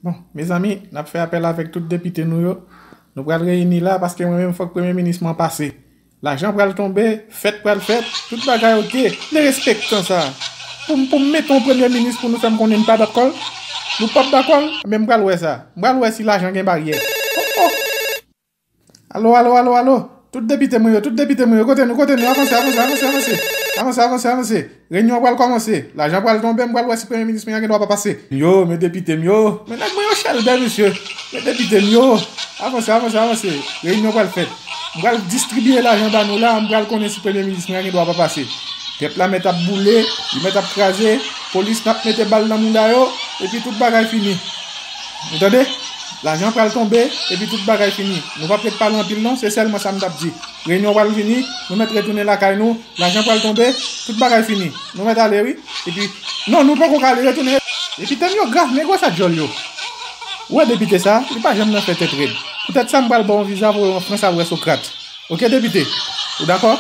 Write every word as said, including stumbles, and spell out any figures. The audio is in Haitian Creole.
Bon, mezanmi, n ap fè apèl avèk tout depite nou yo. Nou pral reyini la paske mwen menm fòk premye minis mwen pase. Lajan pral tonbe, fèt pral fèt, tout bagay oke. N te respektan sa. Pou m pou m mete yon premye minis pou nou fè m konnen n pa dakò l, nou p ap dakò l, men m pral wè sa. M pral wè si lajan gen baryè. Oh, oh. Alo, alo, alo, alo. Tout depite mwen yo, tout depite mwen yo, kote nou, kote nou, avanse, avanse, avanse, avanse. Avanse, avanse, avanse. Reyinyon an pral kòmanse. Lajan pral tonbe, m pral wè si premye minis mwen an gen dwa pa pase. Yo, men depite m yo. Men nèg mwen yo chèlbè, mesye. Men depite m yo. Avanse, avanse, avanse. Reyinyon pral fèt. M pral distribiye lajan ba nou la, m pral konnen si premye minis mwen an gen dwa pa pase. Pèp la mèt ap boule, li mèt ap kraze, polis n ap mete bal nan mouda yo, epi tout bagay fini. Ou tande? Lajan pral tonbe, epi tout bagay fini. Nou p ap ret pale anpil non, se sèlman sa m t ap di. Reyinyon pral fini, nou mèt retounen lakay nou, lajan pral tonbe, tout bagay fini. Nou mèt ale wi. Epi, non, nou poko ka ale, retounen. Epi tèm yo grav, men gwo sa djòl yo. Ou wè depite sa, li pa janm nan fè tèt rèd. Poutèt sa m pral ba w yon viza voye w an Frans al wè Sokrat. Oke depite? Ou dakò?